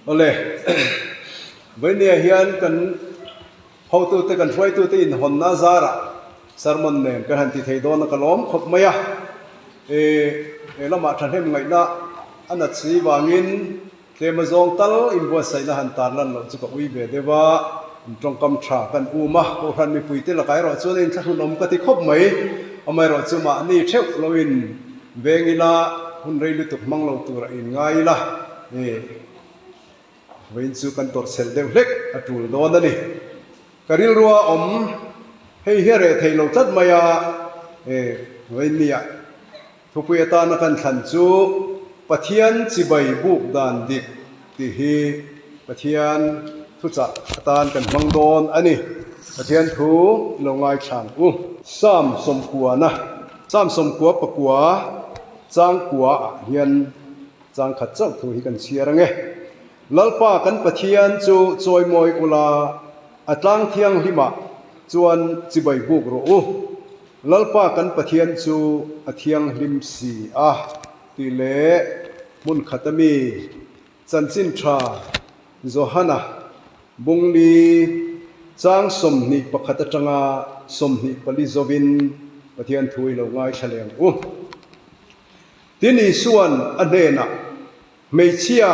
Awle, Vainia hian kan hotute kan hruaitute inhawnna zarah sermon nen kan han ti thei dawn a ka lawm khawp mai a. E, he lamah thahnem ngaihna a nat si vangin tlem a zawng tal inbuatsaihna han tarlan loh chu ka ui ve deuh a, in tawngkam tha kan um a, Kohhran mipuite lakah erawh chuan a inthlahrunawm ka ti khawp mai. Amaherawhchu mahni theuh loin Veng ila hun rei lutuk hmang lo tur a inngai ila e vawiin chu kan tawrhchhelh deuh hlek a tul dawn a ni. Ka rilrua awm hei hi a reh thei lo tlat mai a e vawiin nia thupui atana kan thlan chu Pathian chibai buk dan dik tih hi Pathian thuchah atan kan hmang dawn a ni. Pathian thu i lo ngaithlang u. Psalm sawmkuana, Psalm sawmkua pakua changkua ah hian changkhat chauh thu hi kan chhiar ang e. Lalpa kan Pathian chu chawimawi ula, a tlang thianghlimah chuan chibai buk rawh u. Lalpa kan Pathian chu a thianghlim si a tih leh hmun khat a mi. Chanchin tha Johana Bungli chang 21 atanga 24 zawin Pathian thu i lo ngaithla leh ang u. Tin Isuan a hnenah, Hmeichhia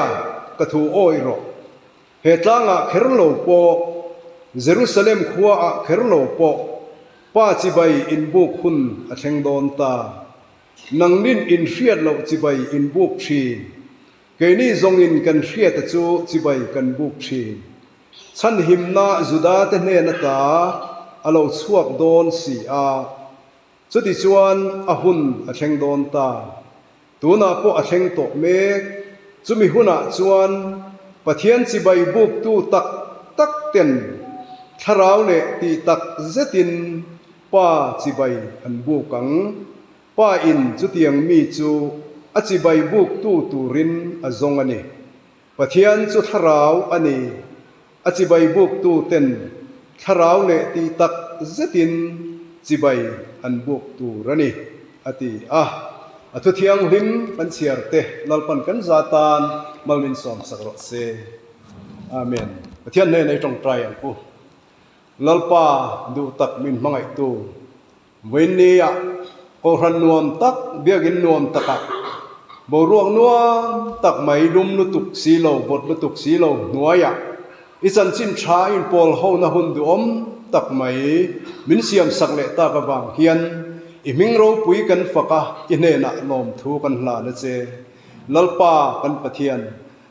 ka thu awih rawh, he tlangah kher lo pawh, Jerusalem khuaah kher lo pawh, Pa chibai inbuk hun a thleng dawn ta. Nangnin inhriat loh chibai inbuk thin. Keini zawngin kan hriata chu chibai kan buk thin. Chhanhimna Juda te hnen ata a lo chhuak dawn si a, chutichuan a hun a thleng dawn ta. Tunah pawh a thleng tawh mek. Chumi hunah chuan Pathian chibai buktu tak tak ten thlarau leh tih tak zetin Pa chibai an buk ang. Pa in chutiang mi chu a chibai buktu turin a zawng a ni. Pathian chu thlarau a ni. A chibai buktu ten thlarau leh tih tak zetin chibai an buk tur a ni, a ti a. A thu thianghlim kan chhiar te Lalpan kan za tan malmin sawmsak rawh se. Amen. Pathian hnena i tawngtai ang u. Lalpa duh tak min hmangaihtu. Vawiinnia Kohhran nuam tak, Biakinn nuam takah boruak nuam tak mai lum lutuk si lo, vawt lutuk si lo hnuaiah i chanchin tha inpawl hona hun duhawm tak mai min siam sak leh tak avang hian i hming ropui kan fak a, i hnenah lawmthu kan hlan a che. Lalpa kan Pathian,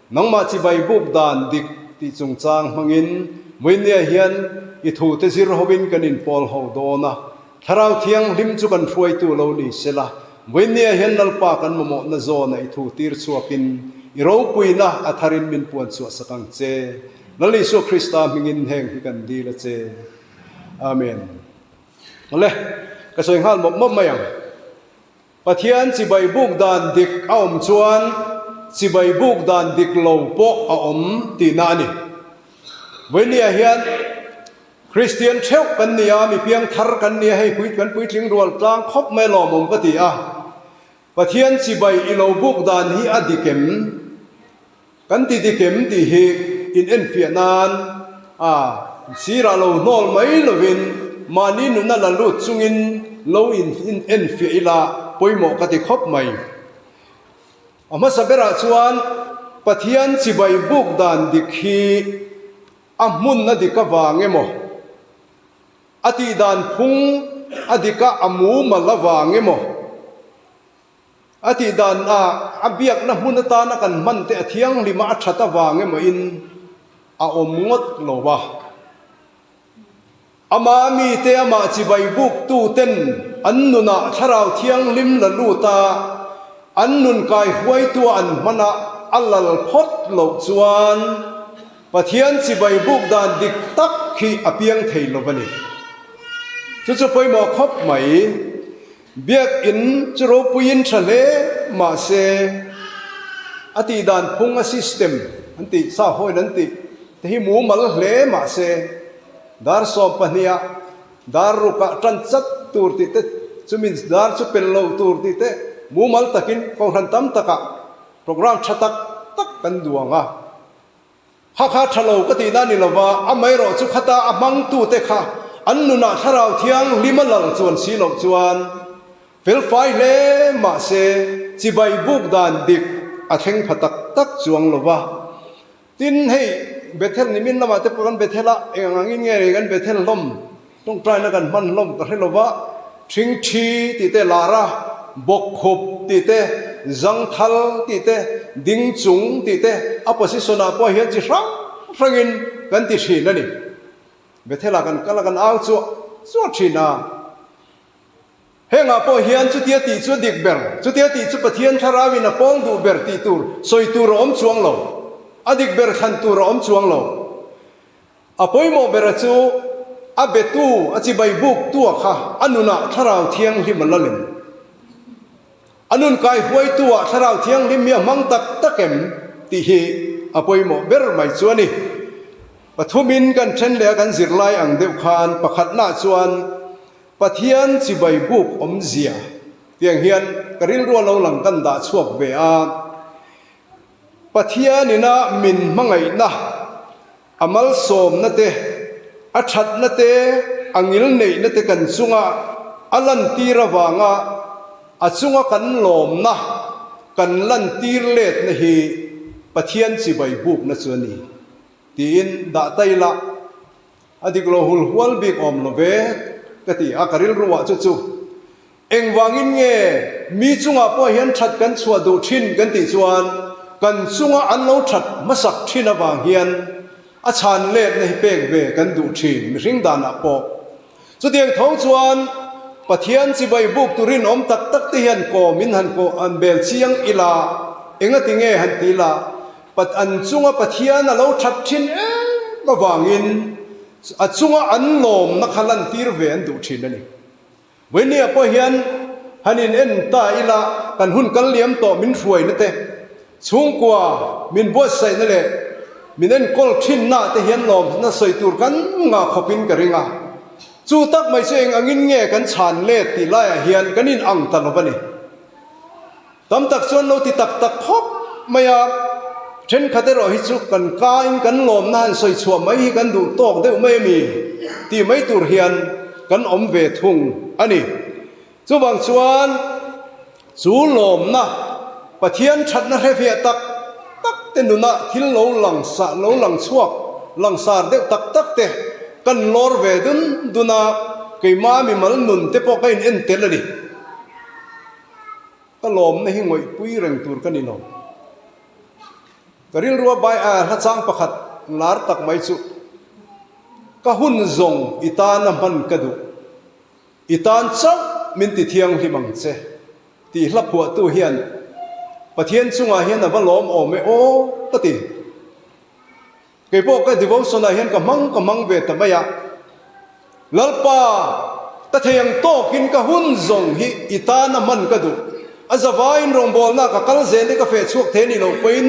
Nangmah chibai buk dan dik tih chungchang hmangin Vawinia hian i thute zir hovin kan inpawl ho dawn a, Thlarau Thianghlim chu kan hruaitu lo ni sela, Vawinia hian Lalpa kan mamawhna zawna i thu tir chhuakin i ropuina a tharin min puan chhuah sak ang che. Lal Isua Krista hmingin heng hi kan dil a che. Amen. Awle, ka sawi nghal mawp mawp mai ang. Pathian chibai buk dan dik a awm chuan chibai buk dan dik lo pawh a awm tihna a ni. Vawinia hian Kristian theuh kan ni a, mi piang thar kan ni a, hei pui kan puitling rual tlang khawp mai lawmawm ka ti a. Pathian chibai i lo buk dan hi a dik em? Kan ti dik em tih hi in enfiah nan a sirah lo hnawl mai lovin mahni nuna la lut chungin lo in enfiah ila pawimawh ka ti khawp mai. A hmasa berah chuan Pathian chibai buk dan dik hi a hmun a dik avang emaw, a tih dan phung a dika a mumal avang emaw, A tih dan a, a biakna hmun atana kan hman te a thianghlim a, a that avang emaw in a awm ngawt lo va. Ama mite amah chibai buk tu ten an nunah thlarau thianghlim la lut a, an nun kai huaitu a an hman a, a lal phawt loh chuan Pathian chibai buk dan dik tak khi a piang thei lo a ni. Chu chu pawimawh khawp mai. Biakinn chu ropuiin tha hle mahse a tih dan phung a system an tih sa hawiin an tih te hi mumal hle mahse dar 12 ah dar rukah tan chat tur tih te chumi dar chu pel lo tur tih te mumal takin kohhran tam takah program tha tak tak kan duang a. Kha kha tha lo ka tihna a ni lova, amaherawh chu khata a hmangtute kha an nunah Thlarau Thianghlim a lal chuan si loh chuan felfai hle mah se chibai buk dan dik a thleng pha tak tak chuang lova. Tin, hei Bethel nimin lamah te pawh kan Bethel a, eng angin nge ni kan Bethel hlawm tawngtaina kan hman hlawm ka hre lova, Ṭhingṭhi tih te lar a, bawkkhup tih te, zangthal tih te, dingchung tih te a position ah pawh hian chi hrang hrangin kan ti ṭhin a ni. Bethel ah kan kal a, kan au chuah chuah ṭhin a. Hengah pawh hian chutia tih chu a dik ber, chutia tih chu Pathian Thlarauin a pawng duh ber tih tur sawi tur a awm chuang lo, a dik ber thlan tur a awm chuang lo. A pawimawh bera chu a betu, a chibai buktua kha a nunah Thlarau Thianghlim a la lem. A nun kaihruaituah Thlarau Thianghlim hi a hmang tak tak em tih hi a pawimawh ber mai chu a ni. Pathumin kan then leh a kan zirlai ang deuh khan pakhatnaah chuan Pathian chibai buk awmzia tiang hian ka rilrua lo lang kan dah chhuak ve a. Pathianina min hmangaihna, a malsawmna te, a thatna te, a ngilneihna te kan chunga a lantir avanga a chunga kan lawmna kan lantir letna hi Pathian chibai bukna chu a ni tiin dah ta ila a dik lo hul hual bik awm lo ve ka ti a, ka rilruah chu chu. Engvangin nge mi chungah pawh hian that kan chhuah duh thin kan tih chuan kan chunga an lo that hmasak thin avang hian a chhan letna hi pek ve kan duh thin mihring danah pawh. Chutiang tho chuan Pathian chibai buk turin awm tak tak te hian kawm in han kawh an bel chiang ila engati nge han ti ila an chunga Pathian a lo that thin em avangin a chunga an lawmna kha lantir ve an duh thin a ni. Vawinia pawh hian han in en ta ila kan hun kal liam tawh min hruaina te, chhungkua min buatsaihna leh min enkawl thinna te hian lawmna sawi tur kan ngah khawpin ka ring a. Chu tak mai chu eng angin nge kan chhan let tih laiah hian kan in ang ta lo va ni. Tam tak chuan lo ti tak tak khawp mai a, thenkhat erawh hi chu kan kain kan lawmna han sawi chhuah mai hi kan duh tawk deuh mai a mi tih mai tur hian kan awm ve thung a ni. Chuvang chuan chu lawmna Pathian thatna hrefiah tak tak te nunah thil lo lang sah lo lang chhuak langsar deuh tak tak te kan lawr ve dun dun a, keimah mimal nun te pawh ka in en tel a ni. Ka lawmna hi ngawihpui reng tur ka ni lo. Ka rilrua bai a hla chang pakhat lar tak mai chu, Ka hun zawng i tana hman ka duh, i tan chauh min ti thianghlim ang che, tih hla phuahtu hian Pathian chungah hian a va lawm awm e aw ka ti. Kei pawh ka devotion ah hian ka hmang ka hmang ve ta mai a, Lalpa, ka thei ang tawkin ka hun zawng hi i tana hman ka duh. A zavaiin rawngbawlna ka kal zel hi ka feh chhuak thei a nih loh pawhin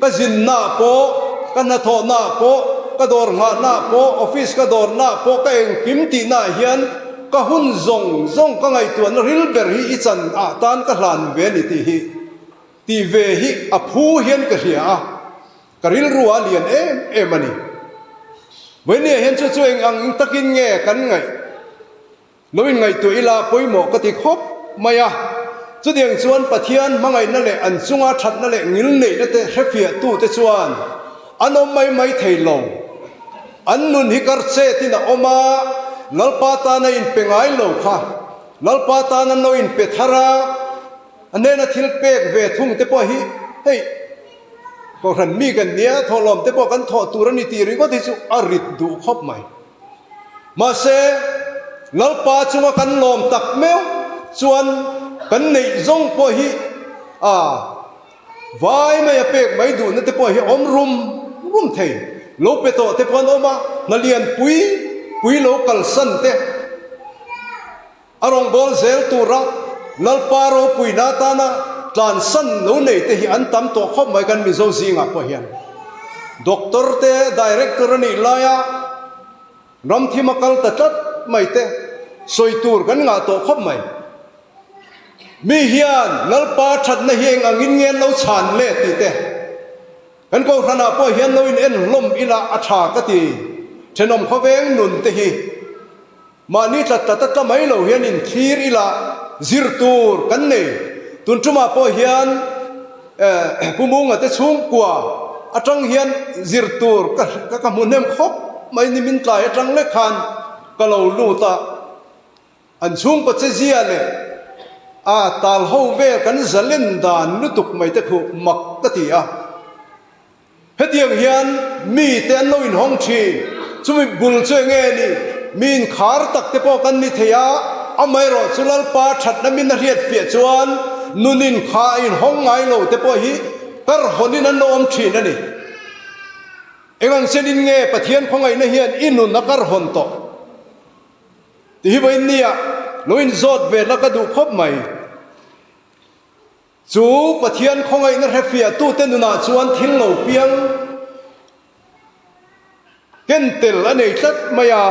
ka zinna pawh, ka hnathawhna pawh, ka dawr nghahna pawh, office ka dawrna pawh, ka engkim tihna ah hian ka hun zawng zawng ka ngaihtuahna ril ber hi i chan ah tan ka hlan ve a ni tih hi tih ve hi a phu hian ka hria a. Ka rilru a lian em em a ni. Vawinia hian chu chu eng ang takin nge kan ngaih lo in ngaihtuah ila pawimawh ka ti khawp mai a. Chutiang chuan Pathian hmangaihna leh an chunga thatna leh ngilneihna te hrefiahtute chuan an awm mai mai thei lo. An nun hi kar chetin a awm a, Lalpa tana inpe ngai lo kha Lalpa tan an lo inpe thar a, a hnena thil pek ve thung te pawh hi hei Kohhran mi kan nia, thawhlawm te pawh kan thawh tur a ni tih ringawt hi chu a rit duh khawp mai. Mahse, Lalpa chunga kan lawm tak meuh chuan kan neih zawng pawh hi a vai mai a pek mai duhna te pawh hi awm rum rum thei. Lo pe tawh te pawh an awm a, hna lian pui pui lo kalsan te. A rawngbâwl zêl tûra Lalpa ropuina atâna tlânsan lo neite hi an tam tawh khawp mai kan Mizo zîngah pawh hian. Doctor te Director a nih laia ramthim a kal ta tlat mai te sawi tûr kan ngah tawh khawp mai. Mi hian Lalpa ṭhatna hi eng angin nge an lo chhân le tih te. Kan kohhranah pawh hian lo in en hlawm ila a tha ka ti. Thenawm khawveng nun te hi mahni tlat tlat a tla mai lo hian in thlir ila zir tur kan nei. Tun tumah pawh hian Pu Munga te chhungkua atang hian zir tur ka ka hmu hnem khawp mai ni min tlai atang lek khan ka lo lut a. An chhungkaw che zia leh a tal ho vel kan zalen dan lutuk mai te khu mak ka ti a. Hetiang hian mi te an lo inhawng thin. Chumi bul chu enge ni? Mi inkhar tak te pawh kan ni thei a, amaherawh chu Lalpa thatna min a hriat fiah chuan nun inkha a inhawng ngai lo te pawh hi kar hawnin an lo awm thin a ni. Engang chenin nge Pathian khawngaihna hian i nun a kar hawn tawh? Ti hi vawiin nia lo inzawt ve la ka duh khawp mai. Chu Pathian khawngaihna hrefiahtute nunah chuan thil lo piang ken tel a nei tlat mai a,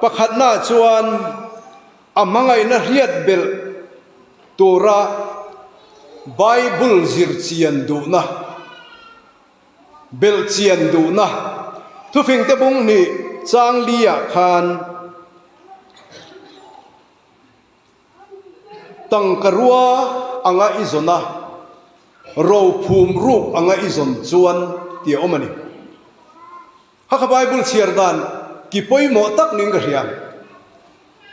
pakhatnaah chuan a hmangaihna hriat belh tura Bible zir chian duhna, belh chian duhna thufingte bung hnih chang liah khan Tangka rua anga i zawn a, ro phum ruk anga i zawn chuan tih a awm a ni. Hakha Bible chhiar dan ki pawimawh tak niin ka hria.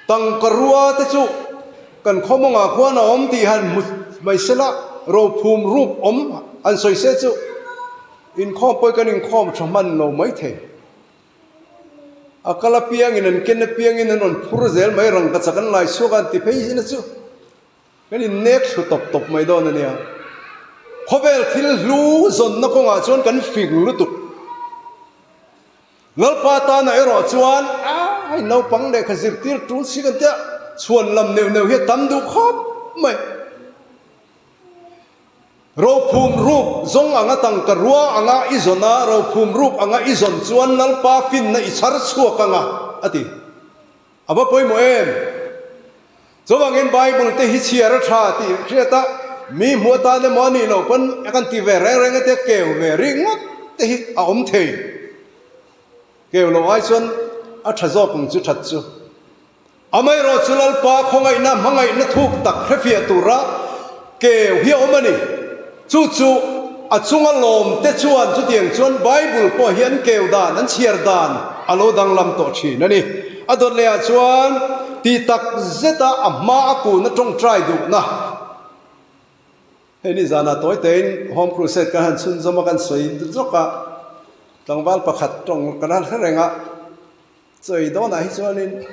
Tangka rua te chu kan khaw mawngah khuan a awm tih han hmu mai se la, ro phum ruk awm han sawi se chu inkhawm pawh kan inkhawm tha hman lo maithei. A kal apiangin an ken apiangin an rawn phur zel mai rangka chak an lai chhuak a an ti phei zin a chu kan innek thlu tawp tawp mai dawn a nia. Khawvel thil hlu zawnna kawngah chuan kan fing lutuk. Lalpa tana erawh chuan a hei naupang lehkha zirtir tul si kan tia chhuan lam neuh neuh hi a tam duh khawp mai. Rophum ruk zawng anga tangka rua anga i zawn a, rophum ruk anga i zawn chuan Lalpa finna i chhar chhuak anga, a ti. A va pawimawh em? Chuvangin Bible te hi chhiar a tha tih hriat a, mi hmuh atan emaw a nih loh pawn a kan ti ve reng reng ete keu ve ringawt te hi a awm thei. Keu loh ai chuan a tha zawk ang chu that chu. Amaherawh chu Lalpa khawngaihna hmangaihna thuk tak hrefiah tura keu hi a awm a ni. Chu chu a chunga lawmte chuan chutiang chuan Bible pawh hi an keu dan, an chhiar dan a lo danglam tawh thin a ni. A dawt lehah chuan tih tak zeta a hma a kuna tawngtai duhna. Hei ni zanah tawi tein Home Crusade kan han chhunzawm a, kan sawi zawk a, tlangval pakhat tawng kan han hre reng a. Chawi dawnah hi chuanin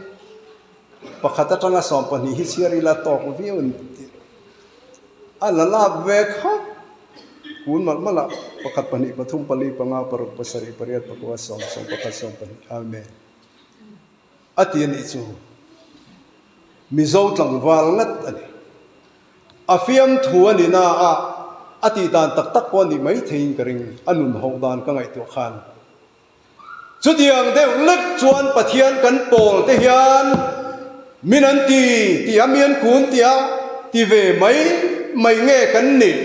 pakhat atanga 12 hi chhiar ila tawk viau an ti. A la lak ve khawp. Kun malh malh ah pakhat pahnih pathum pali panga paruk pasarih pariat pakua sawm sawm pakhat 12 Amen. A ti a nih chu Mizo tlangval ngat a ni. A fiamthu a ni na a, a tih dan tak tak pawh a nih maitheiin ka ring a nun hoh dan ka ngaihtuah khan. Chutiang deuh lek chuan Pathian kan pawl te hian min an ti tih a, mi an kun tih a ti ve mai mai nge kan nih?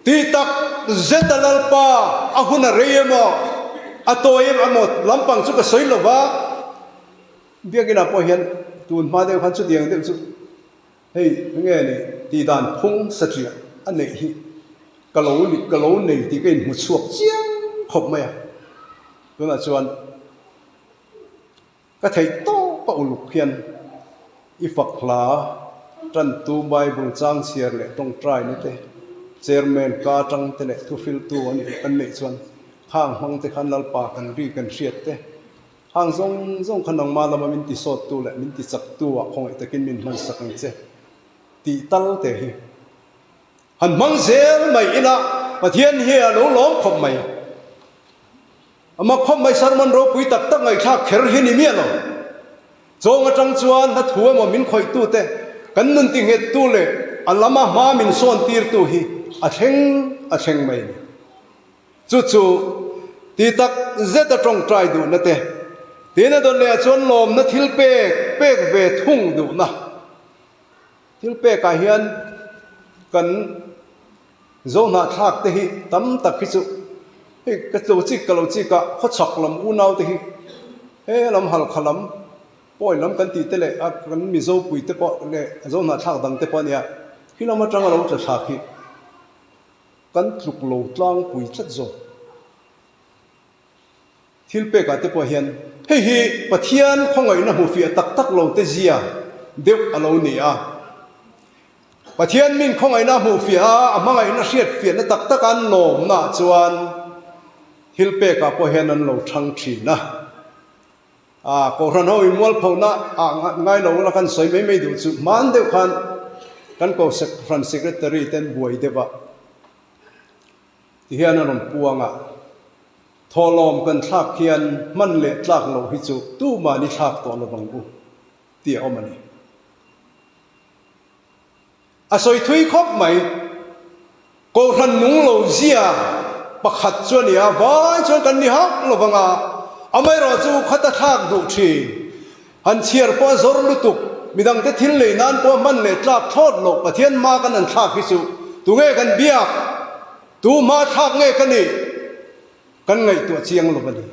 Tih tak zet a Lalpa a hun a rei emaw, a tawi emaw lampang chu ka sawi lo va, Biakinah pawh hian tun hma deuh khan chutiang deuh chu hei nge ni tih dan phung satliah a neih hi ka lo ka lo nei tih ka inhmu chhuak chiang khawp mai a, tunah chuan ka theih tawp a uluk hian i fak hla tantu Bible chang chhiar leh tawngtai na te chairman ka atang te leh thuhriltu an kan neih chuan khang hmang te khan Lalpa kan ri kan hriat te. Hang zawng zawng kha nangmah lama min ti sawttu leh min ti chaktu ah khawngaih takin min hmansak ang che tih tal te hi han hmang zel mai ila Pathian hi a lo lawm khawp mai. Ama khawp mai sermon ropui tak tak ngaihthlak kher hi ni miah lo. Chawng atang chuan hla thu emaw min khawihtu te, kan nun ti nghettu leh a lama hma min sawn tirtu hi a thleng a thleng mai a ni. Chu chu ti tak zet a tawngtai duhna te, tina dawn leh ah chuan lawmna thil pek pek ve thung duhna. Thil pek ah hian kan Zohnahthlak te hi tam tak hi chu. Hei ka lo chik ka lo chik a, khawchhak lam unau te hi he lam halkha lam pawi lam kan tih te leh a kan Mizo pui te pawh leh Zo hnahthlak dang te pawh a nia, khi lam atanga lo tla thlak hi kan tluk lo tlangpui tlat zawk. Thil pekah te pawh hian hei hi Pathian khawngaihna hmufiah tak tak lo te zia deuh a lo ni a. Pathian min khawngaihna hmuhfiah a, a hmangaihna hriatfiahna tak tak an lawmnaah chuan thil pekah pawh hian an lo thang thin a. A Kohhran ho inmualphona ah ngai lo la kan sawi mai mai duh chu hman deuh khan kan Kohhran Secretary ten buai deuh a ti hian a rawn puang a. Thawhlawm kan thlak hian hman leh tlak loh hi chu tumah ni thlak tawh lo vang u tih a awm a ni. A sawi thui khawp mai. Kohhran nung lo zia pakhat chu a ni a, vai chuan kan ni hauh lo vang a, amaherawh chu khata thlak duh thin. Han chhiar pawh a zawr lutuk, midangte thil lei nan pawh hman leh tlak thlawt loh Pathian hma kan han thlak hi chu tunge kan biak, tu hma thlak nge ka nih kan ngaihtuah chiang lo a ni.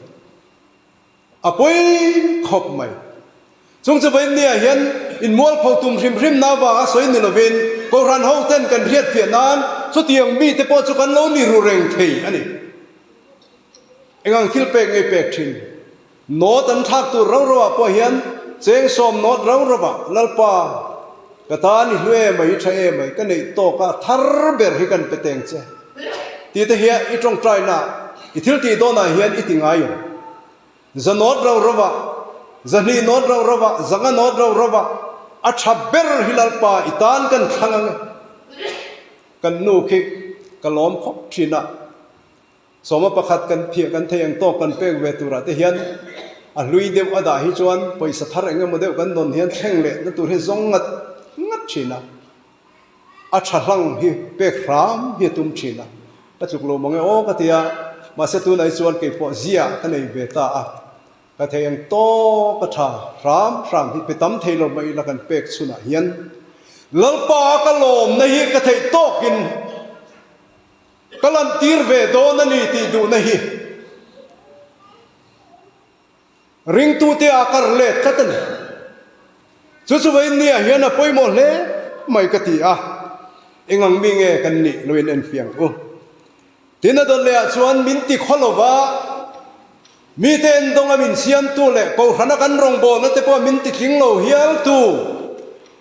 A pawi khawp mai. Chung chu vawiin hian inmualpho tum hrim hrim na avanga sawi ni lovin Kohhran ho ten kan hriatfiah nan chutiang mite pawh chu kan lo ni ru reng thei a ni. Engang thil pek ngei pek thin. Nawt an thlak tur rau rau ah pawh hian cheng sawm nawt rau rau ah Lalpa ka tan i hlu em ai i tha em ai ka neih tawk a thar ber hi kan pe teng che tih te hian i tawngtai na i thil tih dawn ah hian i ti ngai em. Za nawt rau rau ah, zahnih nawt rau rau ah, zanga nawt rau rau ah a tha ber hi Lalpa i tan kan thlang ang e. Kan nu khi ka lawm khawp thin a. Sawma pakhat kan phiah kan thei ang tawk kan pek ve turah te hian a hlui deuh a dah hi chuan pawisa thar eng emaw deuh kan dawn hian thleng leh na tur hi zawng ngat ngat thin a. A tha hlang hi pek hram hi a tum thin a. Ka tluk lo mang e aw ka ti a, mahse tunah hi chuan keipawh zia ka nei ve ta a. Ka thei ang tawk a tha hram hram hi pe tam thei lo mai ila kan pek chhunah hian Lalpa a ka lawmna hi ka theih tawkin Ka lantir ve dawn a ni tih duhna hi ringtute ah kar let tlat a ni. Chu chu vawiin ni ah hian a pawimawh hle mai ka ti a, eng ang mi nge kan nih lo in enfiang u. Tin a dawt leh ah chuan min ti khaw lo va, mite endawnga min siamtu leh kohhrana kan rawngbawlna te pawh min ti tling lo hialtu,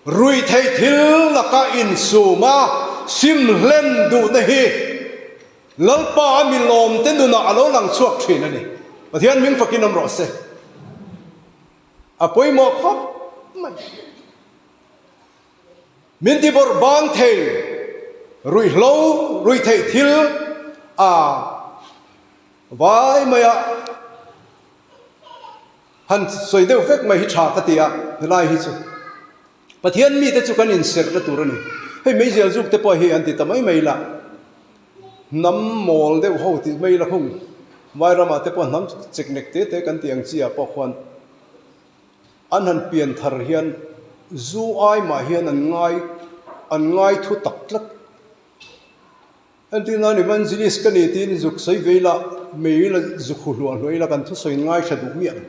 Ruihtheih thil laka insum a sim hlen duhna hi Lalpa a mi lawmte nunah a lo lang chhuak thin a ni. Pathian hming fakin awm rawh se. A pawimawh khawp mai. Min ti bawrh bang thei ruihhlo, ruihtheih thil a vai mai a. Han sawi deuh vek mai hi tha ka ti a, helai hi chu Pathian mite chu kan inserhna tur a ni. Hei meizial zuk te pawh hi an ti ta mai mai la, hnam mawl deuh ho tih mai la hung Vairamah te pawh hnam cheknek te te kan tih ang chi ah pawh khuan an han pian thar hian zu ai mah hian an ngai an ngai thu tak tlat. Entir nan Evangelist ka ni tiin zuk sawi ve ila, mei la zuk hu hluah hluah ila kan thusawi ngaithla duh miah lo.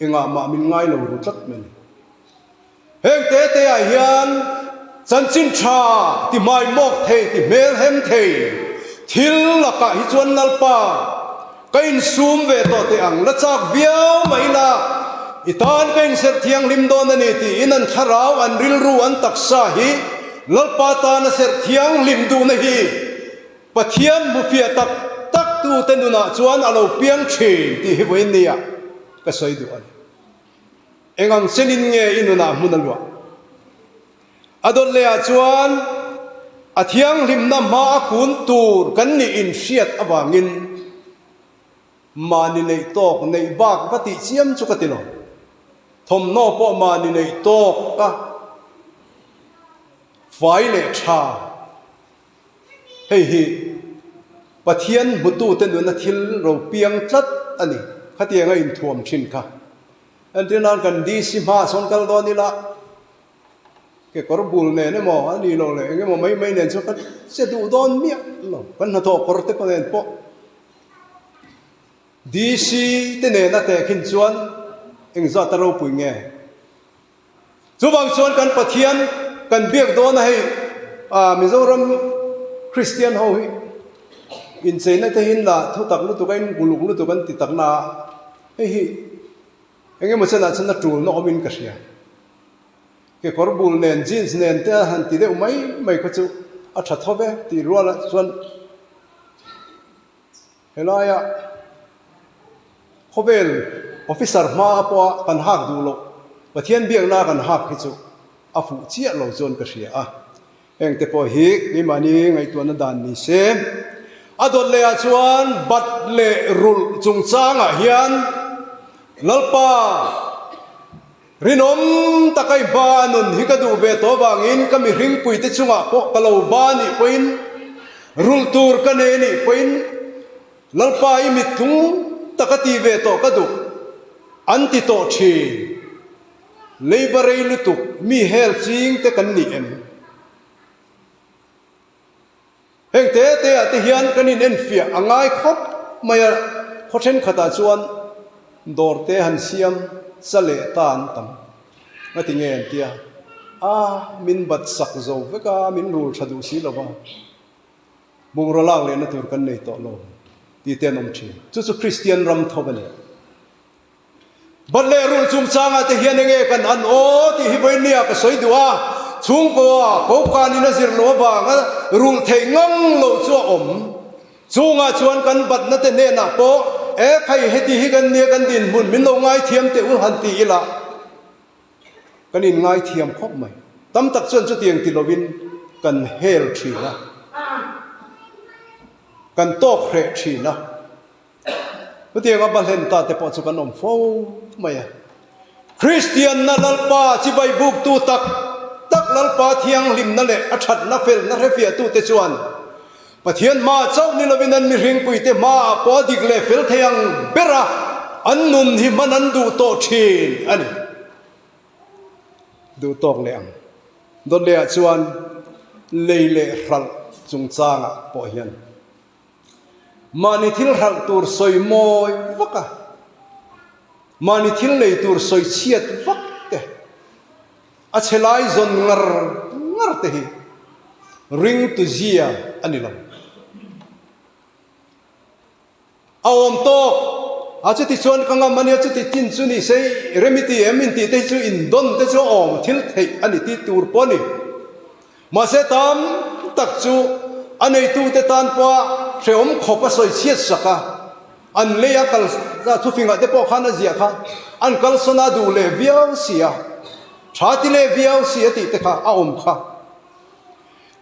Engah mah min ngai lo ru tlat mai ni. Heng te te ah hian chanchin tha ti hmaimawk thei, ti hmelhem thei thil lakah hi chuan Lalpa ka insum ve tawh teh ang, la chak viau mai ila i tan ka inserh thianghlim dawn a ni tiin an thlarau, an rilru, an taksa hi Lalpa tana serh thianghlim duhna hi Pathian hmufiah tak tak tute nunah chuan a lo piang thin tih hi vawiin nia ka sawi duh a ni. Eng ang chenin nge i nunah hmun a luah? A dawt lehah chuan a thianghlimna hma a kun tur kan nih inhriat avangin Mahni neih tawk neih bak va tih chiam chu ka ti lo. Thawmhnaw pawh mahni neih tawk a fai leh tha. Hei hi Pathian hmutute nuna thil ro piang tlat a ni. Khatiang a inthuam thin kha. Entir nan kan DC hmaah sawn kal dawn ila kekawr bul nen emaw a nih loh leh eng emaw mai mai nen chuan kan che duh dawn miah lo. Kan hnathawh kawr te pawh nen pawh. DC te nena tehkhin chuan engzat a ropui nge? Chuvang chuan kan Pathian kan biak dawn a hei Mizoram Kristian ho hi incheina te hi la thutak lutuk a in uluk lutuk an ti tak na a, hei hi eng emaw chenah chuan a tulna awmin ka hria. Kekawr bul nen jeans nen te a han ti deuh mai mai kha chu a tha tho ve tih rualah chuan Helaia khawvel officer hma pawha kan hak duh loh, Pathian biakna kan hak hi chu a fuh chiah lo chuan ka hria a. Heng te pawh hi keimahni ngaihtuahna dan ni se. A dawt lehah chuan bat leh rulh chungchangah hian Lalpa, Rinawm taka i hma nun hi ka duh ve tawh avangin ka mihringpuite chungah pawh ka lo ba nih pawhin, rulh tur ka nei nih pawhin Lalpa i mittlung taka ti ve tawh ka duh an ti tawh thin. Leiba rei lutuk mi hel ching te kan ni em? Heng te te ah te hian kan in enfiah a ngai khawp mai a, khaw thenkhatah chuan dawr te han siam cha leh ta an tam. Ngati nge an tia, a min bat sak zo vek a, min rul tha duh si lo va, bungraw lak lehna tur kan nei tawh lo tih te an awm thin. Chu chu Kristian ram tho a ni. Bat leh rulh chungchangah te hian enge kan an aw tih hi vawinia ka sawi duh a, chhungkaw kokanin a zir loh avanga rulh theih ngang loh chu a awm. Chungah chuan kan batna te hnenah pawh e khai heti hi kan nia kan dinhmun min lo ngaithiam teh u han ti ila kan inngaithiam khawp mai. Tam tak chuan chutiang ti lovin kan hel thin a, kan tawk hreh thin a. Chutiang a bahlen ta te pawh chu kan awm fo mai a. Kristianna Lalpa chibai buktu tak tak Lalpa thianghlimna leh a thatna felna hrefiahtute chuan Pathian hmaah chauh ni lovin an mihringpuite hmaah pawh a dik leh fel thei ang bera an nun hi hman an duh tawh thin a ni. Duh tawk leh ang. Dawt lehah chuan lei leh hralh chungchangah pawh hian Mahni thil hralh tur sawi mawi vak a, mahni thil nei tur sawi chhiat vak te, a chhe lai zawn ngar ngar te hi ringtu zia a ni lo. A awm tawk a, chuti chuan ka ngam a nia, chuti chin chu ni se remiti em intih te hi chu indawn te chu a awm thil theih a ni tih tur pawh a ni. Mahse tam tak chu a neitute tan pawha hrehawm khawp a sawi chhiat sak a, an lei a kal thufingah te pawh khan a ziah kha an kalsawn a duh leh viau si a, tha ti leh viau si a tih te kha a awm kha.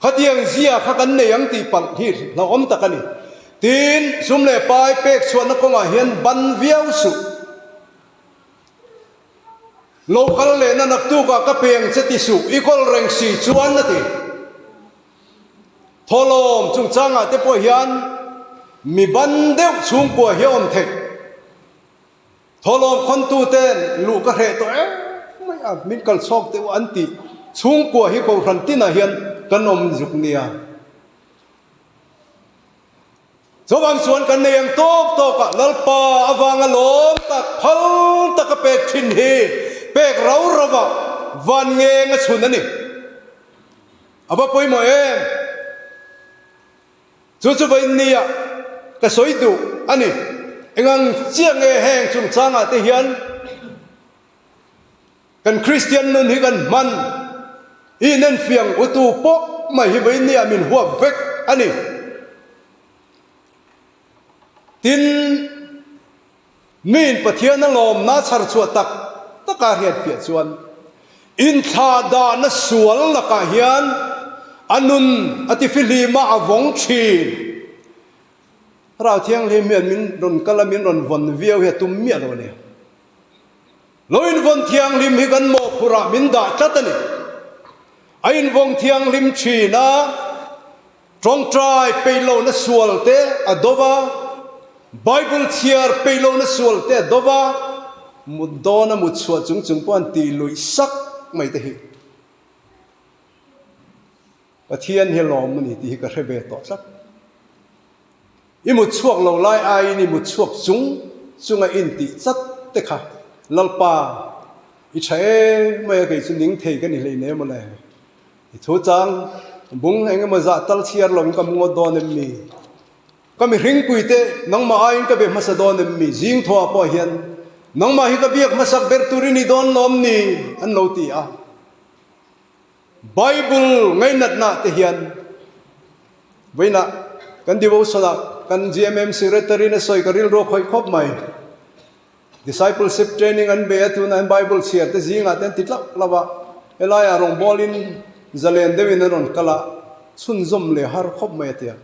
Khatiang zia kha kan nei ang tih palh hi hlauhawm tak a ni. Tin, sum leh pai pek chhuahna kawngah hian ban viau suh. Lo kal lehna naktukah ka peng che ti suh, i kawl reng si chuan a ti. Thawhlawm chungchangah te pawh hian mi ban deuh chhungkua hi a awm theih. Thawhlawm khawntu ten luh ka hreh tawh em mai a, min kal chhawk teh u an tih chhungkua hi kohhran tinah hian kan awm zuk nia. Chuvang chuan kan nei ang tawk tawk a, Lalpa avanga lawm tak phal taka pek thin hi pek rau rau a van ngeng a chhun a ni. A va pawimawh em? Chu chu vawiin nia ka sawi duh a ni. Engang chiah nge heng chungchangah te hian Kan Kristian nun hi kan hman i inenfiang utu pawh mai hi vawiin nia min huap vek a ni. Tin, miin Pathian a lawmna chhar chhuah tak taka hriatfiah chuan inthlahdahna sual lakah hian a nun a tifihlim a, a vawng thin. Thlarau Thianghlim hian min rawn kal a, min rawn vawn viau hi a tum miah lo a ni. Lo invawng thianghlim hi kan mawhphurh ah min dah tlat a ni. A invawng thianghlim thin a, tawngtai peih lohna sual te a do va, Bible chhiar peih lohna sual te a do va, mut dawn a mut chhuah chung chung pawh an tih luih sak mai te hi Pathian hi lawm a ni tih hi ka hre ve tawh tlat. I mut chhuak lo lai aiin i mut chhuak chung. chunga intih chat te kha Lalpa i tha em mai a kei chu ning thei ka ni hleinem mawle. I thu chang bung eng emaw zah tal chhiar lo in ka mu ngawt dawn em mi? Ka mihringpui te nangmah aiin ka be hmasa dawn em mi? Zing thawhah pawh hian nangmah hi ka biak hmasak ber tur i ni dawn lawm ni? an lo ti a. Bible ngainatna te hian vawiinah kan devotion ah kan GMM Secretary in a sawi ka rilru a khawih khawp mai. Discipleship training an bei a, tunah hian Bible chhiar te zingah te an ti tlauh tlauh a, helaiah rawngbawlin zalen deuhin an rawn kal a, chhunzawm leh har khawp mai a ti a.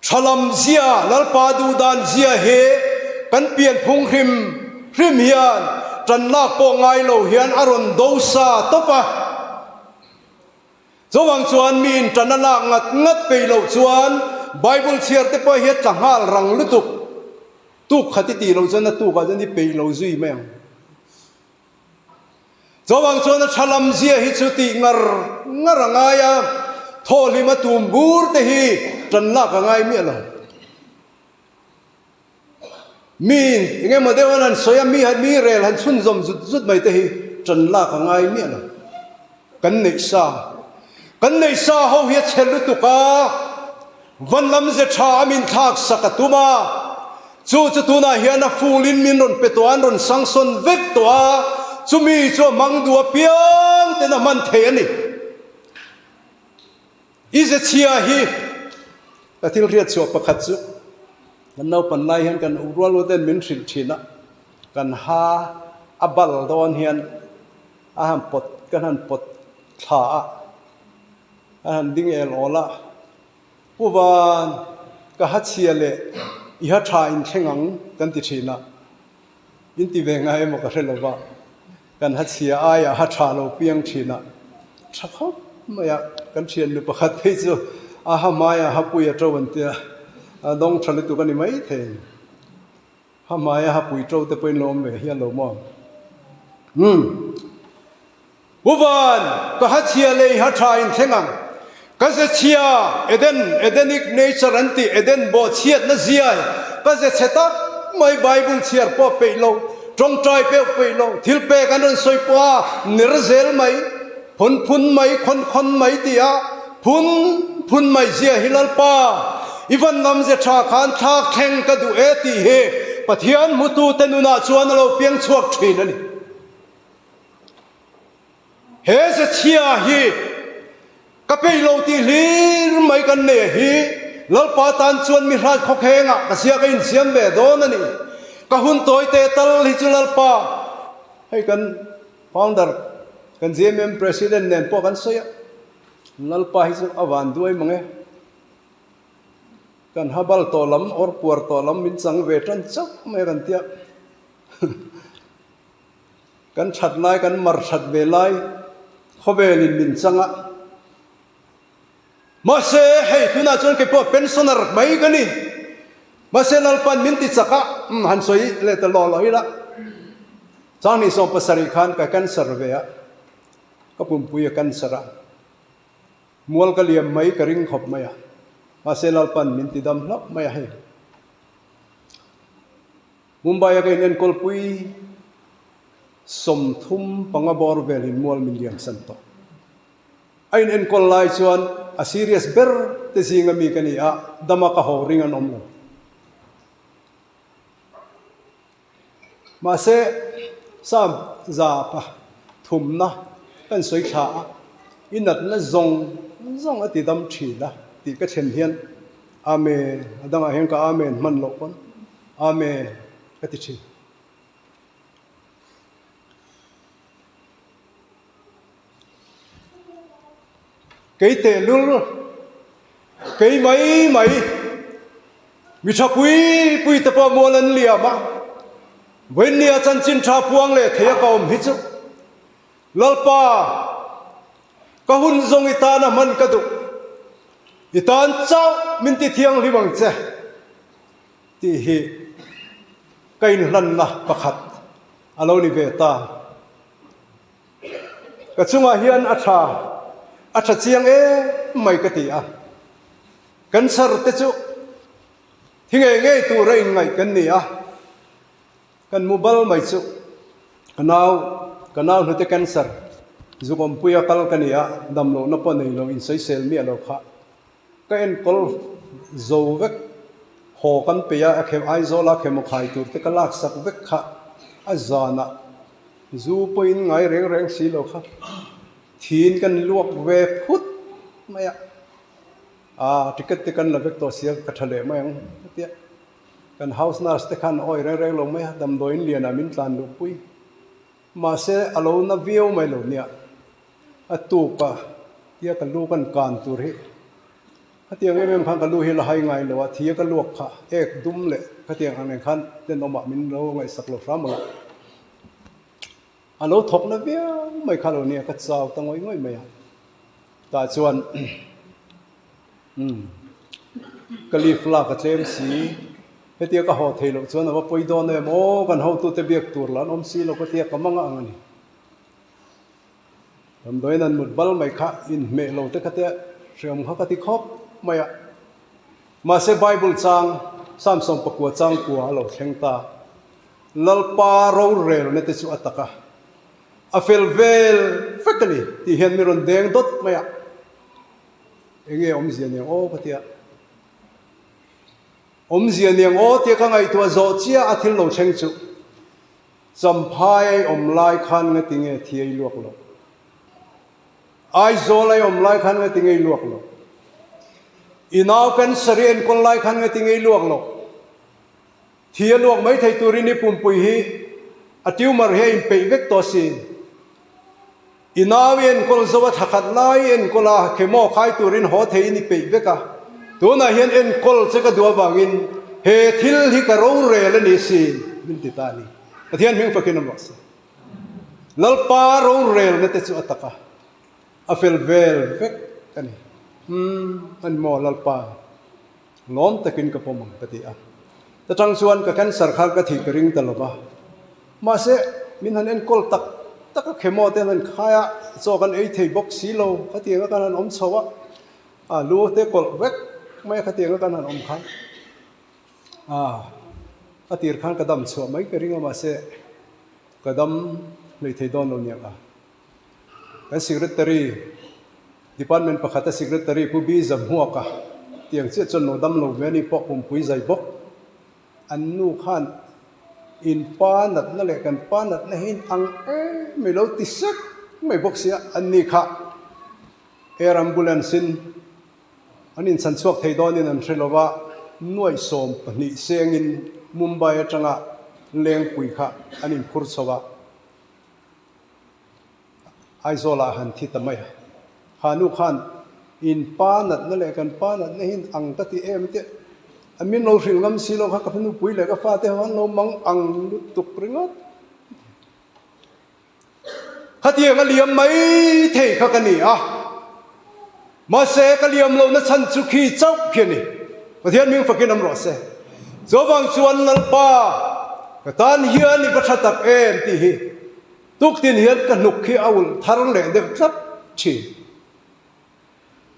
Thalam zia, Lalpa duhdan zia hi kan pianphung hrim hrim hian tanlak pawh ngai lo hian a rawn do sa tawp a. Chuvang chuan miin tan a lak ngat ngat peih loh chuan Bible chhiar te pawh hi a tla nghal rang lutuk. Tuk khat i tih loh chuan a tukah chuan i peih lo zui mai ang. Chuvang chuan a tha lam zia hi chu tih ngar ngar a ngai a, thawhlim a tum bur te hi tan lak a ngai miah lo. Miin eng emaw deuh an han sawi a, mi mi rel han chhunzawm zut zut mai te hi tan lak a ngai miah lo. Kan neih sa, kan neih sa ho hi a chhe lutuk a, van lam ze tha a min thlak sak a tum a, chu chu tunah hian a fulin min rawn pe tawh a, an rawn sangsawn vek tawh a, chumi chu a hmang duh apiang ten a hman thei a ni. I ze chhia hi ka thil hriat chhuah pakhat chu kan naupan lai hian kan rual u ten min hrilh thin a, kan ha a bal dawn hian a han pawt kan han pawt thla a, a han ding el awl a, Pu Van ka ha chhia leh i ha tha in thleng ang kan ti thin a, in ti ve ngai emaw ka hre lo va. Kan ha chhia aiah ha tha lo piang thin a, tha khawp mai a, kan thiannu pakhat phei chu a ha hmaiah ha pui a to an tia, a dawng tha lutuk a ni mai thei. Ha hmaia ha pui to te pawhin lo awm ve hian lo maw? Umm. Pu Van, ka ha chhia lei ha tha in thleng ang. Ka ze chhia, Eden, Edenic nature an tih, Eden bawhchhiatna ziai, ka ze chhe tak mai Bible chhiar pawh peih lo, tawngtai peuh peih lo, thil pek an rawn sawi pawh a, ner zel mai, phun phun mai, khawn khawn mai tih a, phun phun mai zia hi Lalpa, i van lam ze tha khan thlak thleng ka duh e tih hi Pathian hmutute nunah chuan a lo piang chhuak thin a ni. He zechhia hi ka peih lo tih hlir mai kan nei hi Lalpa tan chuan mi hrat khawkhengah ka sia ka insiam ve dawn a ni. Ka hun tawi te tal hi chu Lalpa hei kan founder kan GMM president nen pawh kan sawi a, Lalpa hi chu a van duai mang e. Kan habal tawh lam or puar tawh lam min chang ve tan chauh mai a kan tia. Kan that lai, kan mar that ve lai khawvelin min chang a. Mahse, hei tunah chuan kei pawh pensioner mai ka ni. Mahse, Lalpan min ti chak a, umm han sawi leh ta lawh lawh ila. Changhnih 70 khan ka cancer ve a, ka pumpui a cancer a. Mual ka liam mai ka ring khawp mai a. Mahse, Lalpan min ti dam hlauh mai a hei. Mumbai a ka in enkawl pui 35 bawr velin mual min liam san tawh. A in enkawl lai chuan a serious ber te zinga mi ka ni a, dama ka haw ring an awm lo. Mahse, Sam za pa thumna kan sawi thla a, i natna zawng zawng a ti dam thin a tih ka thlen hian Amen, a dangah hian ka Amen hman loh pawn Amen ka ti thin. Kei tehlul, kei mai mai, mi tha pui pui te pawh mual an liam a, Vawiinnia chanchin tha puang leh thei a ka awm hi chu Lalpa ka hun zawng i tan a hman ka duh, i tan chauh min ti thianghlim ang che tih hi ka inhlanna pakhat a lo ni ve ta. Ka chungah hian a tha, a tha chiang em mai ka ti a. Cancer te chu. Thi ngei ngei tura inngaih kan ni a, kan mu bal mai chu. Ka nau, ka nau hnute cancer zuk awmpuia kal ka ni a, damlohna pawh nei lo, insawisel miah lo kha. Ka enkawl zo vek, haw kan peih a, a khem Aizawla khemaw khai tur te ka laksak vek kha a zanah zu pawhin ngai reng reng si lo kha thiin kan luak ve phut mai a, aa ticket te kan la vek tawh sia ka tha leh mai ang tia kan house nurse te khan awi reng reng lo mai a, damdawiin lianah min tlan luhpui mahse a lo na viau mai lo nia. A tuk a, tia ka lu kan kan tur hi khatiang em em khan ka lu hi la hai ngai lo a, thia ka luak kha ek dum leh khatiang ang nen khan tenawmah min lo ngaihsak lo hram a la. A lo thawk na viau mai kha lo nia, ka chau ta ngawih ngawih mai a. Tah chuan umm ka leave lak a tlem si, hetia ka haw thei loh chuan a va pawi dawn em aw, kan hotute biak tur lah an awm si lo ka tia ka mang ang a ni. Damdawiin an mut bal mai kha inhmeh lo te kha te hreawm kha ka ti khawp mai a. Mahse Bible chang Samson pakua chang kua a lo thleng ta. Lalpa rorelna te chu a tak a, a fel vel vek a ni tih hian mi rawn deng dawt mai a. Enge awmzia niang aw ka tia. Awmzia niang aw tia ka ngaihtuah zawh chiah a thil lo thleng chu. Champhai ai awm lai khan nga ti nge thi ai luak lo? Aizawl ai awm lai khan nga ti nge i luak lo? I nau cancer i enkawl lai khan nga ti nge i luak lo? Thi a luak mai thei turin i pumpui hi a tumor hi a inpeih vek tawh si. I nau i enkawl zo a thlakhat lai i enkawl a, chemo khai turin haw theiin i peih vek a. Tunah hian enkawl che ka duh avangin he thil hi ka rorel a ni si min ti ta a ni. Pathian hming fakin awm rawh se. Lalpa rorelna te chu a tak a, a fel vel vek a ni. Umm, a ni maw Lalpa? Lawm takin ka pawm ang ka ti a. Ta tang chuan ka cancer khan ka thih ka ring ta lo va. Mahse, min han enkawl tak tak a, chemo te an han khai a, chaw kan ei thei bawk si lo, khatianga kan han awm chho a, a lu te kawlh vek mai a khatianga kan han awm khan a, a tir khan ka dam chhuah mai ka ring a, mahse ka dam hlei thei dawn lo niang a. Kan secretary, department pakhata secretary Pu Bi Zamhuaka tiang chiah chuan lo dam lo ve a ni pawh pumpui zai bawk. An nu khan in pa natna leh kan pa natna hi in ang em mai lo ti sek mai bawk sia, an ni kha air ambulance in an inchhan chhuak thei dawnin an hre lova, nuaih 12 sengin Mumbai atanga Lengpui kha an inphur chho a. Aizawl ah han thi ta mai a, kha nu khan in pa natna leh kan pa natna hi ang ka ti em teh a min lo hrilh ngam si lo kha ka nupui leh ka fate ho an lo mang ang lutuk ringawt. Khatiang a liam mai thei kha ka ni a, mahse ka liam lohna chhan chu khi chauh khi a ni. Pathian hming fakin awm rawh se. Chuvang chuan Lalpa ka tan hian i va tha tak em tih hi Tuktin hian ka hnuk hi a ulh thar leh deuh tlat thin.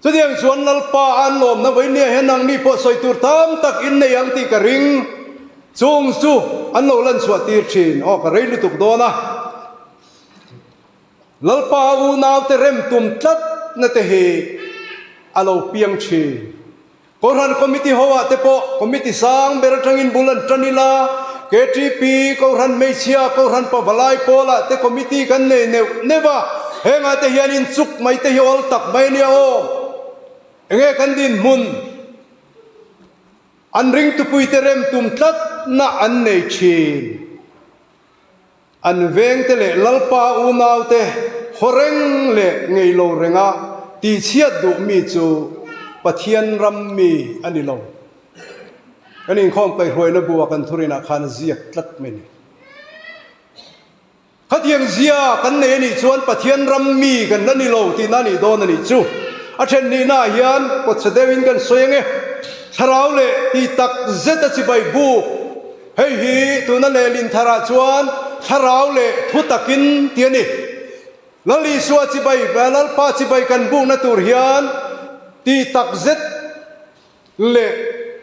Chutiang chuan Lalpa a an lawmna vawinia hian nangni pawh sawi tur tam tak in nei ang tih ka ring. Chung chu an lo lan chhuah tir thin. Aw ka rei lutuk dawn a. Lalpa unaute rem tum tlat na te hi a lo piang thin. Kohhran Committee ho ah te pawh Committee sang ber atangin bul an tan ila, KTP, Kohhran Hmeichhia, Kohhran Pavalai pawl ah te Committee kan nei neuh neuh a, heng ah te hian inchuk mai te hi awl tak mai ania aw. Enge kan dinhmun an ringtupui te rem tum tlat na an nei thin. An vengte leh Lalpa unaute haw reng leh ngei lo renga tihchhiat duh mi chu Pathian ram mi a ni lo. Kan inkhawm kaihhruaina bu-a kan thurinah khan a ziak tlat mai ni. Khatiang zia kan nei a nih chuan Pathian ram mi kan la ni lo tihna a nih dawn a nih chu. A then nihnaah hian kawtchhe deuhin kan sawi ang e. Thlarau leh tih tak zet a chibai buk. Hei hi tuna lehlin tharah chuan thlarau leh thu takin ti a ni. Lal Isua chibai, Lalpa chibai kan bukna tur hian ti takzet leh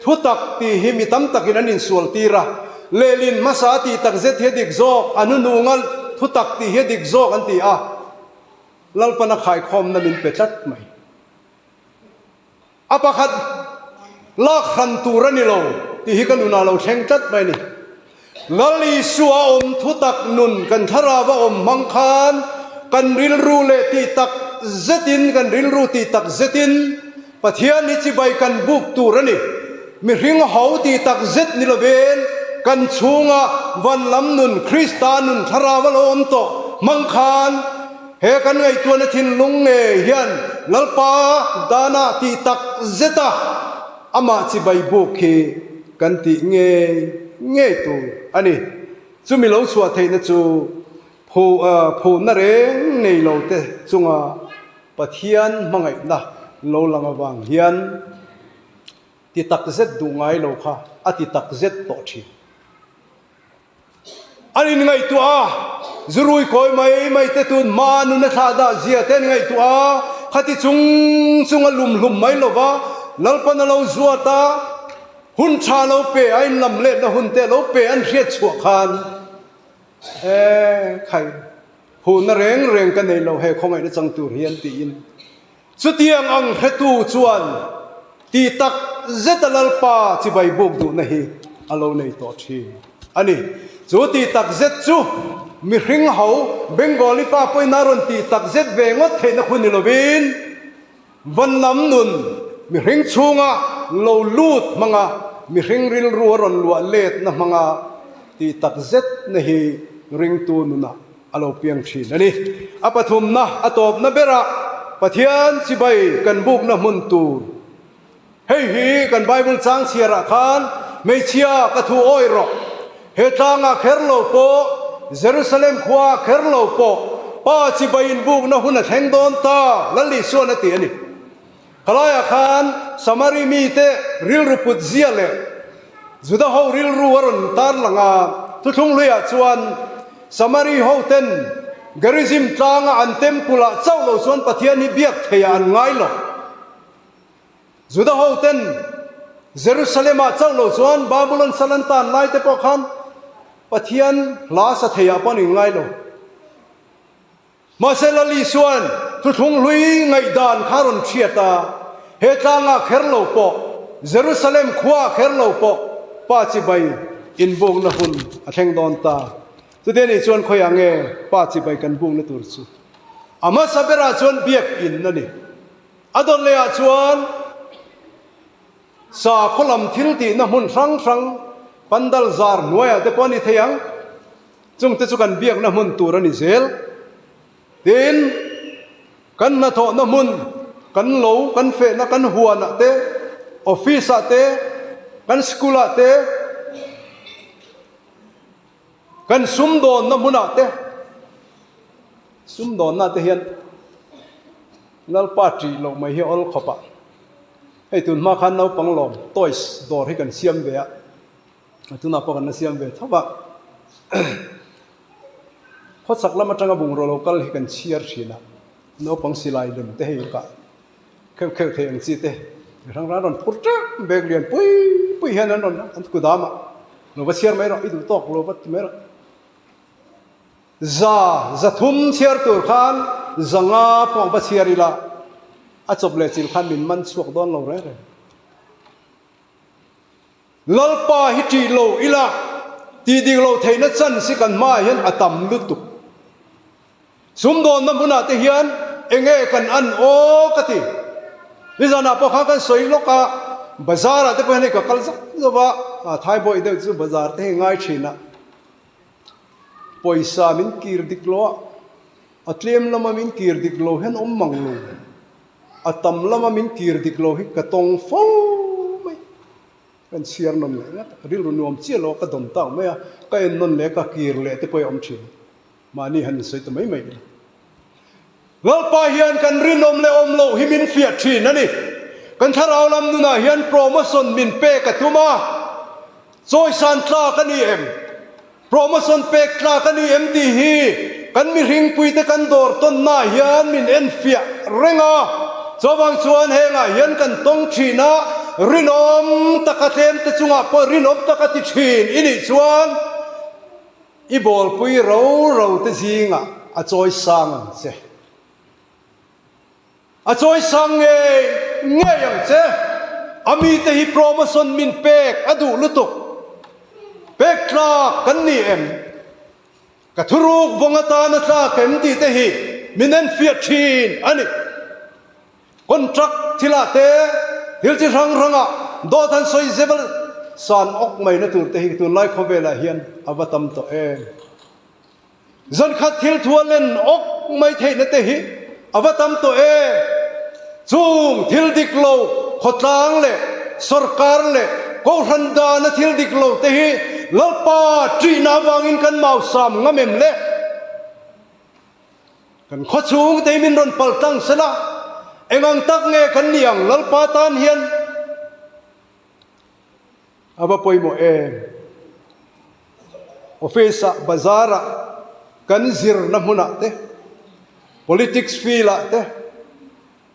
Thutak tih hi mi tam takin an insual tir a, lehlin hmasa a tih tak zet hi a dik zawk, a hnununga thutak tih hi a dik zawk an ti a, Lalpana khaikhawmna min pe tlat mai. A pakhat lak hran tur a ni lo tih hi ka nunah lo thleng tlat mai a ni. Lal Isua awm thutak nun kan thlarau a awm hmang khan kan rilru leh tih tak zetin kan rilru tih tak zetin Pathian hi chibai kan buk tur a ni. Mihring ho tih tak zet ni lovin kan chhunga van lam nun Krista nun thlarau a lo awm tawh hmang khan He kan ngaihtuahna thinlung ngei hian Lalpa dana tih tak zeta amah chibai buk hi kan tih ngei ngei tur a ni. Chumi lo chhuah theihna chu phu phuhna reng nei lo te chunga Pathian hmangaihna lo lang avang hian ti tak zet duh ngai lo kha a ti tak zet tawh thin. An inngaihtuah a, zurui kawi mai mai te tun hma nuna thlah dah zia te an ngaihtuah a, khati chung chung a lum hlum mai lo va, Lalpan a lo zuat a, hun tha lo pe a inlam letna hun te lo pe an hriat chhuah khan e khai huhna reng reng ka nei lo he khawngaihna chang tur hian tiin Chutiang ang hretu chuan ti tak zeta Lalpa chibai buk duhna hi a lo nei tawh thin a ni. Chu ti tak zet chu mihring ho Bengali pa pawhin a rawn tih tak zet ve ngawt theihna khu ni lovin van lam nun mihring chhunga lo lut hmanga mihring rilru a rawn luah letna hmanga tih tak zetna hi ringtu nunah a lo piang thin a ni. A pathumna, a tawpna berah Pathian chibai kan bukna hmun tur. Hei hi kan Bible chang chhiarah khan hmeichhia ka thu awi rawh. He tlangah kher lo pawh, Jerusalem khuaah kher lo pawh Pa chibai inbukna hun a thleng dawn ta, Lal Isuan a ti a ni. Khalaiah khan Samari mite rilru put zia leh Juda ho rilru a rawn tarlang a, thuthlung hluiah chuan Samari hoten Gerizim tlanga an temple-ah chauh lo chuan Pathian hi biak theiah an ngai lo. Juda hoten Jerusalem-ah chauh lo chuan Babulon sal an tan lai te pawh khan Pathian hla sa theiah pawh an inngai lo. Mahse Lal Isua'n thuthlung hlui ngaihdan kha a rawn hriat a, he tlangah kher lo pawh, Jerusalem khuaah kher lo pawh Pa chibai inbukna hun a thleng dawn ta. Chuti anih chuan khawiah nge Pa chibai kan bukna tur chu? A hmasa berah chuan biakinn a ni. A dawt lehah chuan sakhaw lam thil tihna hmun hrang hrang, pandal zar hnuaiah te pawh a ni thei ang. Chungte chu kan biakna hmun tur a ni zel. Tin, kan hnathawhna hmun, kan lo, kan fehna, kan huanah te, office-ah te, kan school-ah te, kan sumdawnna hmunah te, sumdawnna te hian Lalpa ṭih loh mai hi a awl khawp a. Hei tun hma khan naupang lawm toys dawr hi kan siam ve a. A tunah pawh kan la siam ve tho a. Khawchhak lam atanga bungraw lo kal hi kan chhiar thin a, naupang silai lem te hei kah kheuh kheuh thei ang chi te mi hrang hrang rawn phur teuh bag lian pui pui hian an rawn an ku dam a, lo va chhiar mai rawh i duh tawk lo va ti mai rawh. Za za thum chhiar tur khan za nga pawh va chhiar ila a chawp leh chil khan min man chhuak dawn lo reng reng. Lalpa hi ṭih lo ila, tih dik loh theihna chance hi kan hmaah hian a tam lutuk. Sumdawnna hmunah te hian enge kan an aw ka ti. Nizanah pawh khan kan sawi lawk a, bazar ah te pawh hian hei ka kal zauh zauh a, a thaibawi deuh chu bazar te hi ngai thin a, pawisa min kir dik lo a, a tlem lama min kir dik lo hian awm mang lo. A tam lama min kir dik lo hi ka tawng fo mai. Ka inchhiar nawn leh ngat a, rilru nuam chiah lo a ka dawn tak mai a, ka en nawn leh ka kir leh te pawh hi a awm thin. Mahni han insawi ta mai mai ila. Lalpa hian kan rinawm leh awm loh hi min fiah thin a ni. Kan thlarau lam nunah hian promotion min pek a tum a, chawisan tlak a ni em? Promotion pek tlak a ni em tih hi kan mihringpuite kan dawr tawnnaah hian min enfiah reng a, chuvang chuan hengah hian kan tawng thin a. rinawm taka tlemte chungah pawh rinawm taka ti thin i nih chuan i bawlpui ro ro te zingah a chawi sang ang che. A chawi sang ngei ngei ang che. A mite hi promotion min pek a duh lutuk. Pek tlak kan ni em? Ka thuruk vawng atana tlak em tih te hi min enfiah thin a ni. Contract thilah te, thil chi hrang hrangah dawt han sawi zep a san awk mai na tur te hi tunlai khawvelah hian a va tam tawh em. Zankhat thil thu a len awk mai theihna te hi a va tam tawh em. Chung thil dik lo khawtlang leh sorkar leh kohhran dana thil dik lo te hi Lalpa ṭihna avangin kan mausam ngam em le? Kan khawchhung te hi min rawn pal tlang sela, eng ang tak nge kan nih ang Lalpa tan hian a va pawimawh em? Office ah, bazar ah, kan zirna hmunah te, politics field ah te,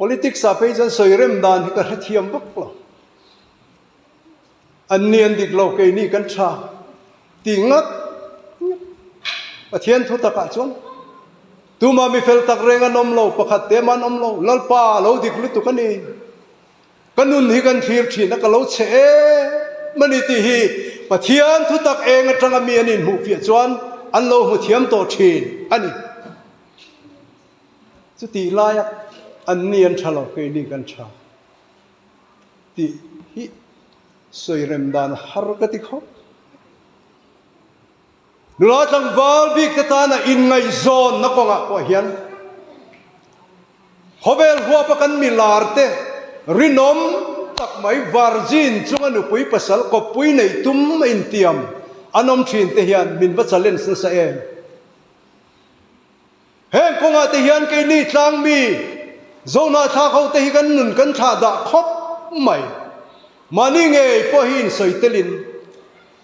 politics ah phei chuan sawi rem dan hi ka hrethiam vak lo. An ni an dik lo, keini kan tha ti ngat ngat. Pathian thu takah chuan tuma mi fel tak reng an awm lo, pakhat te mah an awm lo, Lalpa a lo dik lutuk a ni. Ka nun hi kan thlir thin a, ka lo chhe em a ni tih hi Pathian thutak eng atanga mi an inhmuh fiah chuan an lo hmu thiam tawh thin a ni. Chutih laia an ni an tha lo, keini kan tha tih hi sawi rem dan har ka ti khawp. Nula tlangval bik te tana inngaihzawnna kawngah pawh hian khawvel huapa kan mi lar te rinawm tak mai virgin chunga nupui pasal kawppui neih tum a intiam an awm thin te hian min va challenge nasa em? Heng kawngah te hian keini tlangmi Zohnahthlak ho te hi kan nun kan thlah dah khawp mai. Mahni ngei pawh hi insawi telin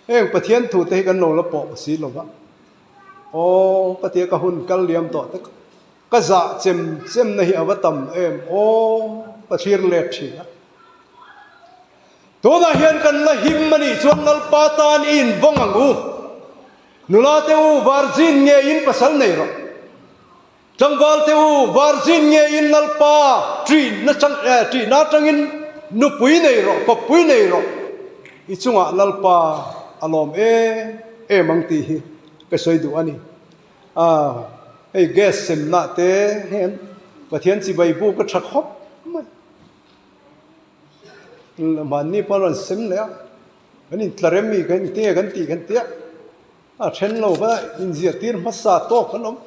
Heng Pathian thu te hi kan lo la pawh si lo va, aw ka tia ka hun kal liam tawh te ka zah chem chem na hi a va tam em aw ka thlir let thin a. Tunah hian kan la him a nih chuan Lalpa tan i invawng ang u. Nula te u virgin ngeiin pasal nei rawh. Tlangval te u, virgin nge in Lalpa ṭihna chang eh ṭihna aṭangin nupui nei rawh, kawppui nei rawh, i chungah Lalpa a lawm em em ang tih hi ka sawi duh a ni. Ah, hei gas semna te hian Pathian chibai buk a ṭha khawp mai. Mahni pawh an rawn sem leh a, kan intlarem mi kan inti kan tih kan tia. A then lo va inzirtir hmasa tawk an awm.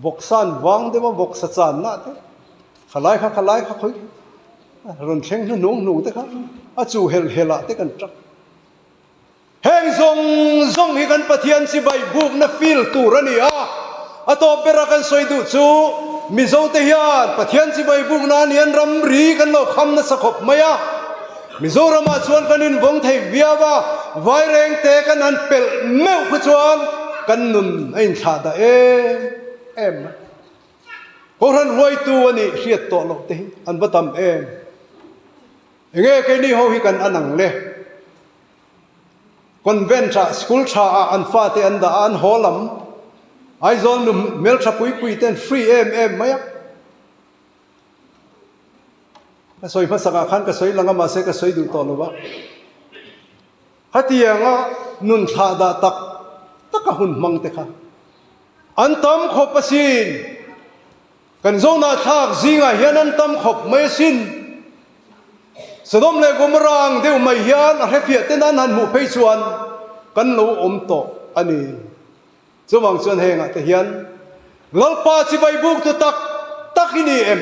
Vawksan vang deuh a vawksa channa te, khalai kha khalai kha khawi rawn thleng hnuhnung hnung te kha a chu hel hel ah te kan tap. Heng zawng zawng hi kan Pathian chibai bukna feel tur a ni a, a tawp bera kan sawi duh chu Mizo te hian Pathian chibai bukna ni an ramri kan lo kham nasa khawp mai a. Mizoramah chuan kan invawng thei viau a, Vairengte kan han pelh meuh khu chuan kan nun a inthlah dah em em mai. Kohhran huaitu a nih hriat tawh loh te hi an va tam em. Enge keini ho hi kan an ang le. Convent ah school tha ah an fate an dah a, an haw lam Aizawl nu hmeltha pui pui ten free em em mai a. Ka sawi hmasakah khan ka sawi lang a mahse ka sawi duh tawh lo va. Khatianga nun thlah dah tak tak a hun hmang te kha an tam khawp asin. Kan Zohnah thlak zingah hian an tam khawp mai asin. Sodom leh Gomorrah ang deuh mai hian a hrefiah ten an han hmuh phei chuan kan lo awm tawh a ni. Chuvang chuan hengah te hian Lalpa chibai buk tu tak tak hi ni em?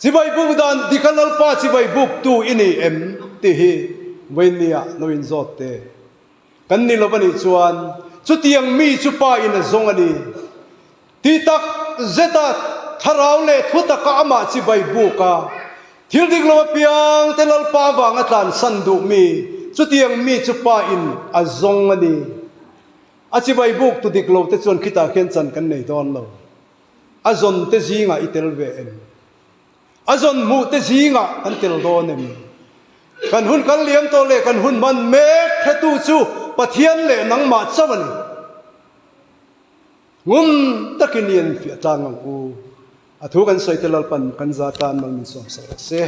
Chibai buk dan dika Lalpa chibai buk tu i ni em tih hi Vainia lo inzawt te kan ni lo a nih chuan chutiang mi chu pa in a zawng a ni. Ti tak zeta thlarau leh thu taka amah chibai buk a, thil dik lo apiang te Lalpa avanga tlansan duh mi, chutiang mi chu pa in a zawng a ni. A chibai buk tu dik lo te chuan khitah khian chan kan nei dawn lo. A zawn te zingah i tel ve em? A zawn hmuh te zingah kan tel dawn em? Kan hun kal liam tawh leh kan hun hman mek hretu chu Pathian leh nangmah chauh a ni. Ngun takin i enfiah tlang ang u. A thu kan sawi te Lalpan kan za tan mal min sawm sak rawh se.